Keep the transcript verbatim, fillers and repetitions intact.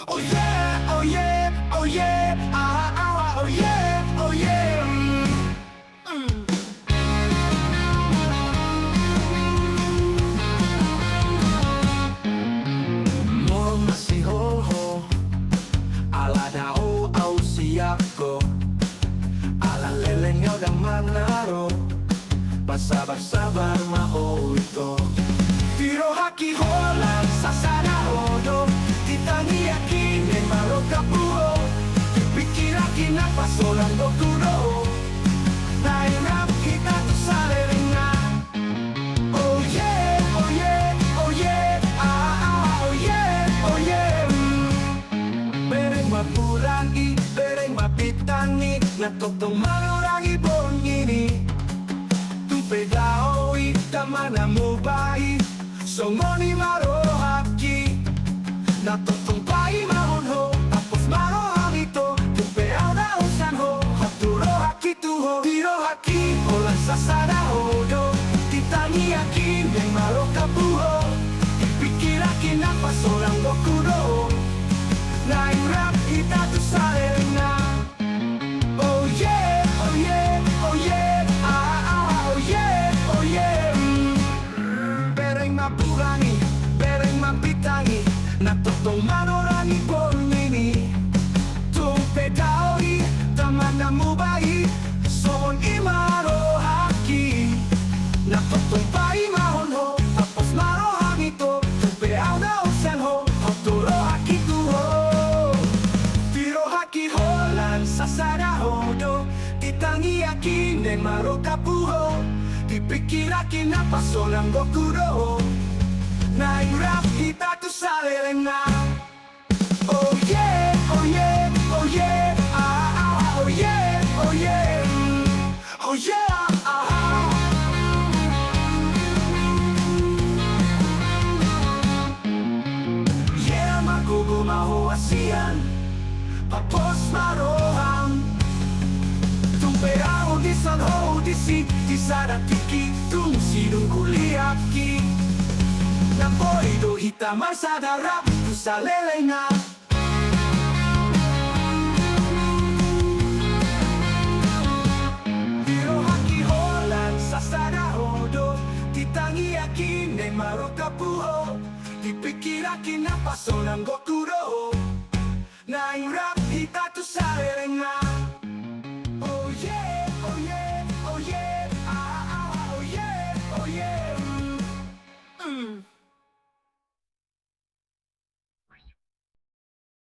Oh yeah, oh yeah, oh yeah, ah, ah, ah, oh yeah, oh yeah, mm, mm. Molo masihoho, ala na ho au siap ho. Ala leleng au ndang manaro, pasabar-sabar ma ho ito. Dirohaki holan sasada ho do, ditangiangki naeng marokap tu ho, dipingkirangki na pasolang goku do ho, naeng rap hita tu salelengna. Oh yeah, oh yeah, oh yeah, ah, ah, ah, oh yeah, oh yeah, mm. Bereng ma bulan i, bereng ma bintang i, na tongtong manorangi borngin i. Tung pe dao i, tama na muba i, songon i ma rohangki. Na tongtong paimahon ho, tapos ma rohang ito, tung pe au ndang sian ho, hot do rohangki tu ho. Dirohaki holan sasada ho do, ditangiangki naeng marokap tu ho, dipingkirangki na pasolang goku do ho, naeng rap hita tu salelengna. Oh yeah, oh yeah, oh yeah, ah, ah, ah, oh yeah, oh yeah, mm. Bereng ma bulan i, bereng ma bintang i, na tongtong manorangi borngin i. Tung pe dao i, tama na muba i, songon i ma rohangki. Na tongtong paimahon ho, tapos ma rohang ito, tung pe au ndang sian ho, hot do rohangki tu ho. Dirohaki holan sasada ho do, ditangiangki naeng marokap tu ho, dipingkirangki na pasolang goku do ho, naeng rap hita tu salelengna. Oh yeah, oh yeah, oh yeah, ah, ah, ah, oh yeah, oh yeah, mm. Oh yeah, ah, ah. Yeah, margogo ma ho hasian, pos ma roham. Tung pe au dison, ho disi, di sada tingki, tung sidung hulahulangki. Na boi do hita marsada rap tu salelengna. Dirohaki holan sasada ho do, ditangiangki naeng marokap tu ho, dipingkirangki na pasolang goku do ho,